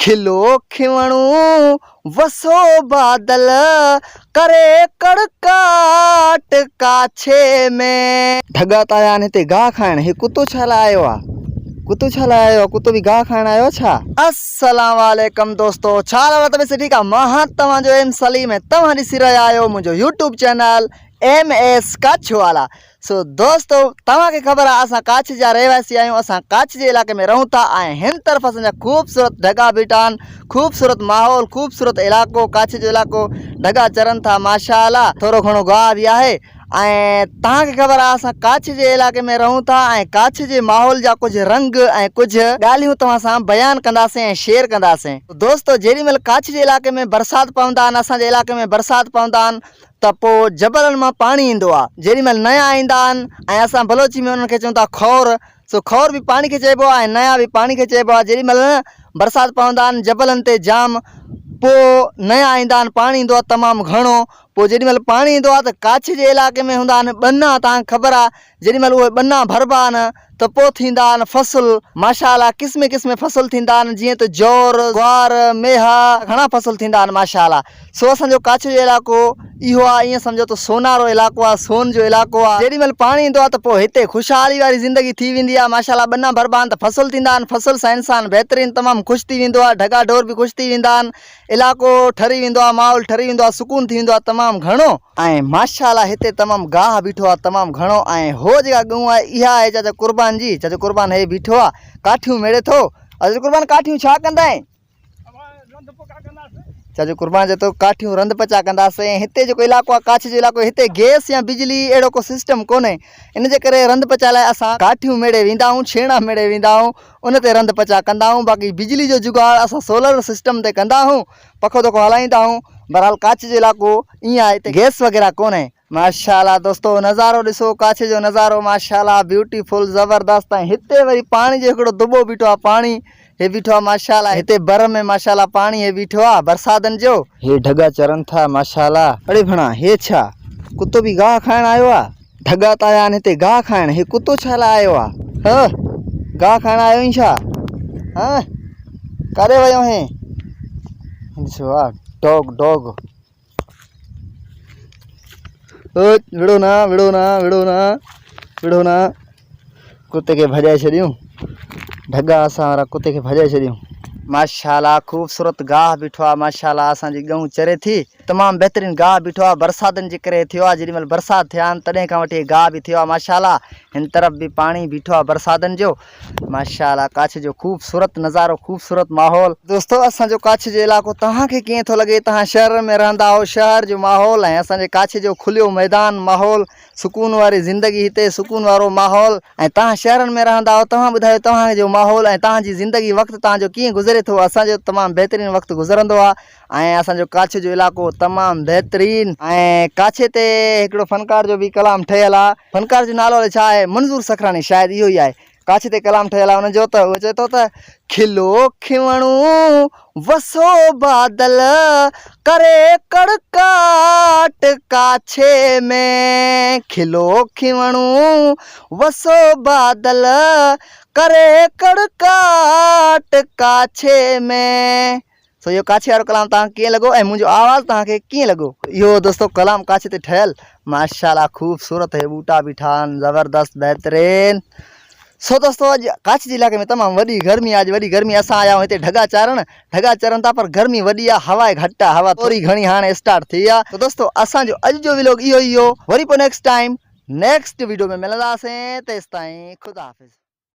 کلو کيوڻو وسو بادل ڪري ڪڙڪاٽ ڪاڇي ۾. ڍڳا ته آيا آهن هتي گاهه کائڻ، هي ڪتو ڇا لاء آيو آ؟ ڪتو ڇا لاء آيو آ؟ ڪتو به گاهه کائڻ آيو آ ڇا؟ السلام عليڪم دوستو ڇا حال آهي طبيعت ٺيڪ آ مان هان توهان جو ايم سليم ۽ توهان ڏسي رهيا آهيو منهنجو YouTube channel M S Kachho والا سو دوستو توهان کي خبر آهي اسان ڪاڇ جا رهواسي آهيون اسان ڪاڇ جي علائقي ۾ رهون ٿا ۽ هن طرف اسان جا خوبصورت ڍڳا بيٺا آهن خوبصورت ماحول خوبصورت علائقو ڪاڇ جو علائقو ڍڳا چرن ٿا ماشاء الله ٿورو گهڻو گاهه به آهي ۽ توهان کي خبر آهي اسان ڪاڇ جي علائقي ۾ رهون ٿا ۽ ڪاڇ جي ماحول جا ڪجهه رنگ ۽ ڪجهه ڳالهيون توهان سان بيان ڪنداسين ۽ شيئر ڪنداسين دوستو جيڏي مهل ڪاڇ جي علائقي ۾ برسات پوندا آهن اسان جي علائقي ۾ برسات پوندا آهن ته پوء جبلن مان پاڻي ايندو آ، جيڏي مهل نيا ايندا آهن ۽ اسان بلوچي ۾ انهن کي چئون ٿا کور، سو کور به پاڻي کي چئبو آ ۽ نيا به پاڻي کي چئبو آ، جيڏي مهل نه برسات پوندا آهن جبلن تي جام پوء نيا ايندا آهن پاڻي ايندو آ تمام گهڻو، پوء جيڏي مهل پاڻي ايندو آ ته ڪاڇي جي علائقي ۾ هوندا آهن ٻنا توهان کي خبر آ جيڏي مهل اهي ٻنا ڀربا آهن ته پوء ٿيندا آهن فصل، ماشاء الله قسمين قسمين فصل ٿيندا آهن جيئن ته جور، گوار، ميها، گهڻا فصل ٿيندا آهن ماشاء الله. سو اسان جو ڪاڇو جو علائقو اهو آهي ائين سمجهو ته سونارو علائقو آهي سون جو علائقو آهي. جيڏي مهل پاڻي ايندو آهي ته پوء هتي خوشحالي واري زندگي ٿي ويندي آهي ماشاء الله ٻنا ڀربا آهن ته فصل ٿيندا آهن فصل سان انسان بهترين تمام خوش ٿي ويندو آهي ڍڳا ڍور به خوش ٿي ويندا آهن علائقو ٺري ويندو آهي ماحول ٺري ويندو آهي سڪون ٿي ويندو آهي تمام گهڻو. ۽ ماشاء الله هتي تمام گاهه بيٺو آهي تمام گهڻو ۽ هو جيڪا ڳئون آهي اها آهي چاچا قربان جي چاچا قربان هي بيٺو آهي ڪاٺيون ميڙي ٿو چاچا قربان ڪاٺيون ڇا ڪندائين؟ چاچو قربان چئي ٿو ڪاٺيون رند پچا ڪنداسين ۽ هتي جيڪو علائقو آهي ڪاڇ جو علائقو هتي گيس يا بجلي اهڙو ڪو سسٽم ڪونهي ان جي ڪري رند پچا لاء اسان ڪاٺيون ميڙي ويندا آهيون ڇيڻا ميڙي ويندا آهيون ان تي رند پچا ڪندا آهيون باقي بجلي جو جگاڙ اسان سولر سسٽم تي ڪندا آهيون پکو دکو هلائيندا آهيون بهرحال ڪاڇ جو علائقو ائين آهي هتي گيس وغيره ڪونهي. ماشاءالله دوستو نظارو ڏسو ڪاڇ جو نظارو ماشاءالله بيوٽيفل زبردست ۽ هتي وري پاڻي جو هڪڙو دٻو بيٺو آهي پاڻي هي بيٺو آهي ماشاءالله هتي بر ۾ ماشاءالله پاڻي هي بيٺو آهي برساتن جو. هي ڍڳا چرن ٿا ماشاءالله. اڙي ڀڻا هي ڇا ڪتو به گاهه کائڻ آيو آهي. ڍڳا ته آيا آهن هتي گاهه کائڻ، هي ڪتو ڇا لاء آيو آ؟ هه، گاهه کائڻ آيو آهين ڇا؟ هه، ڪاڏي ويو هين؟ ڏسو آ ڊاگ ڊاگ. وڙهو نه وڙهو نه وڙهو نه وڙهو نه. ڪتي کي ڀڄائي ڇڏيون. ڍڳا اسان وارا ڪتي کي ڀڄائي ڇڏيون. ماشاءالله خوبصورت گاهه بيٺو آ ماشاءالله اسان جي ڳئون چري ٿي. تمام بهترين گاهه بيٺو آ برساتن جي ڪري ٿيو آ جيڏي مهل برسات ٿيا آهن تڏهن کان وٺي گاهه به ٿيو آ ماشاءالله هن طرف به پاڻي بيٺو آ برساتن جو ماشاءالله ڪاڇ جو خوبصورت نظارو خوبصورت ماحول. دوستو اسان جو ڪاڇ جو علائقو توهان کي ڪيئن ٿو لڳي توهان شهرن ۾ رهندا آهو شهر جو ماحول ۽ اسان جي ڪاڇ جو کليو ميدان ماحول سڪون واري زندگي هتي سڪون وارو ماحول ۽ توهان شهرن ۾ رهندا آهيو توهان ٻڌايو توهان جو ماحول ۽ توهان جي زندگي وقت توهان جو ڪيئن گذري ٿو اسان جو تمام بهترين وقت گذرندو آهي ۽ اسان جو ڪاڇي جو علائقو تمام بهترين ۽ ڪاڇي تي هڪڙو فنڪار جو به ڪلام ٺهيل آهي فنڪار جو نالو الائي ڇا آهي منظور سکراڻي شايد اهو ئي آهي ڪاڇي تي ڪلام ٺهيل آهي ان جو ته اهو چئي ٿو ته، کلو کيوڻو وسو بادل ڪري ڪڙڪاٽ ڪاڇي ۾، کلو کيوڻو وسو بادل ڪري ڪڙڪاٽ ڪاڇي ۾. سو اهو ڪاڇي وارو ڪلام توهان کي ڪيئن لڳو ۽ منهنجو آواز توهان کي ڪيئن لڳو. اهو دوستو ڪلام ڪاڇي تي ٺهيل ماشاءالله خوبصورت هي ٻوٽا بيٺا آهن زبردست بهترين سو دوستو اڄ ڪاڇي جي علائقي ۾ تمام وڏي گرمي آهي اڄ وڏي گرمي اسان آيا آهيون هتي ڍڳا چارڻ ڍڳا چرن ٿا پر گرمي وڏي آهي هوا گهٽ آهي هوا ٿوري گهڻي هاڻي اسٽارٽ ٿي آهي تو دوستو اسان جو اڄ جو ولاگ اهو ئي هو وري پوء نيڪسٽ ٽائيم نيڪسٽ ويڊيو ۾ ملنداسين تيستائين خدا حافظ.